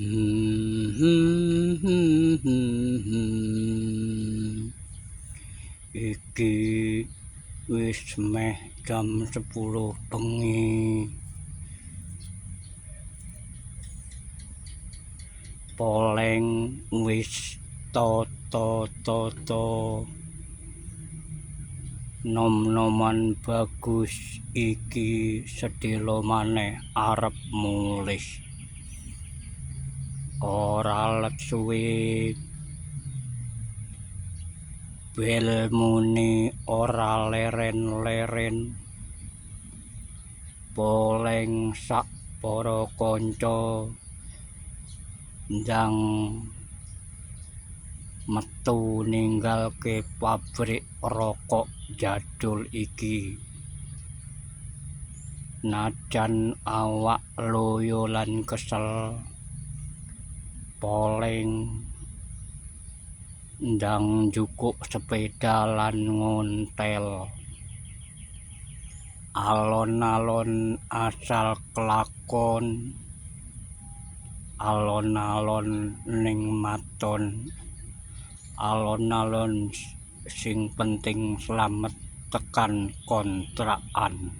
Iki wis meh jam 10 bengi. Poleng wis tata-tata. Nom-noman bagus iki sedhela maneh arep mulih. Ora let suwe bel muni ora leren-leren. Poleng sak para kanca ndang metu ninggalke pabrik rokok jadul iki. Najan awak loyo lan kesel, Poleng ndang njukuk sepeda lan ngontel. Alon-alon asal kelakon, alon-alon ning maton, alon-alon sing penting slamet tekan kontrakan.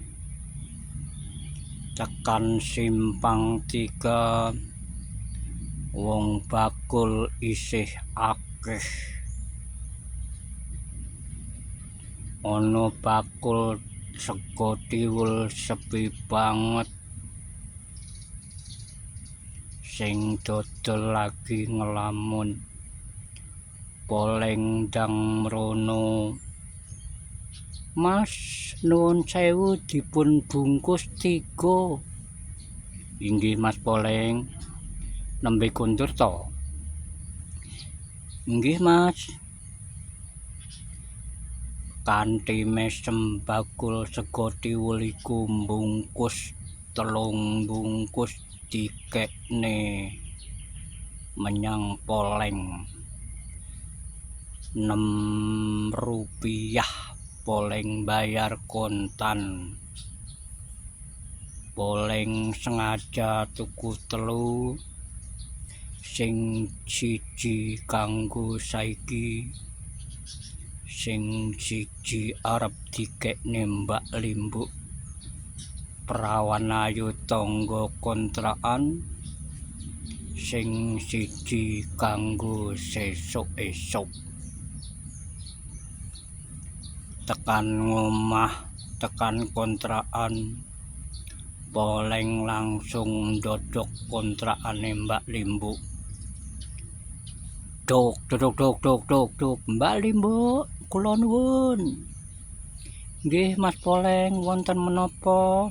Tekan simpang 3, wong bakul isih akeh. Ana bakul sego tiwul sepi banget. Sing dodol lagi ngelamun. Poleng ndang mrono. Mas, nuwun sewu dipun bungkus 3. Inggih Mas Poleng. Nembe kondur to? Inggih Mas. Kanthi mesem bakul sego tiwul iku mbungkus 3 bungkus dikekne menyang Poleng. 6 rupiah Poleng bayar kontan. Poleng sengaja tuku 3, sing siji kanggo saiki, sing siji arep dikekne Mbak Limbuk perawan ayu tangga kontrakan, sing siji kanggo sesuk esuk. Tekan ngomah, tekan kontrakan, Poleng langsung ndodok kontrakane Mbak Limbuk. Dok, dok, dok, dok, dok, dok, Mbak Limbuk, kula nuwun. Nggih Mas Poleng, wonten menapa?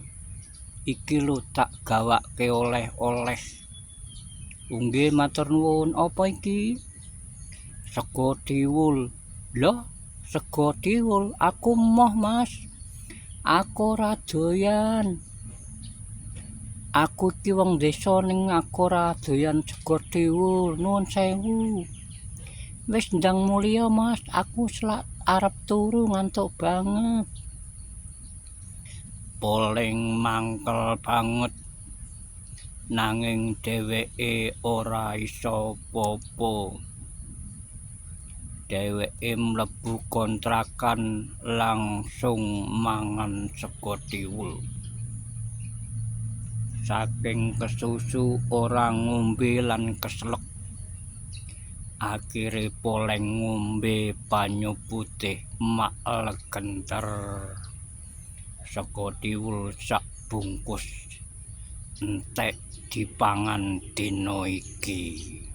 Iki lho tak gawake oleh-oleh. Nggih matur nuwun. Apa iki? Sego tiwul. Lho, sego tiwul? Aku moh Mas. Aku ora doyan. Aku iki wong desa ning aku ora doyan sego tiwul. Nuwun sewu. Wis ndang mulya Mas, aku selak arep turu ngantuk banget. Poleng mangkel banget. Nanging dheweke ora iso apa-apa. Dheweke mlebu kontrakan langsung mangan sego tiwul. Saking kesusu ora ngombe lan keslek. Akhire Poleng ngombe banyu putih mak legenter. Sego tiwul sak bungkus entek dipangan dina iki.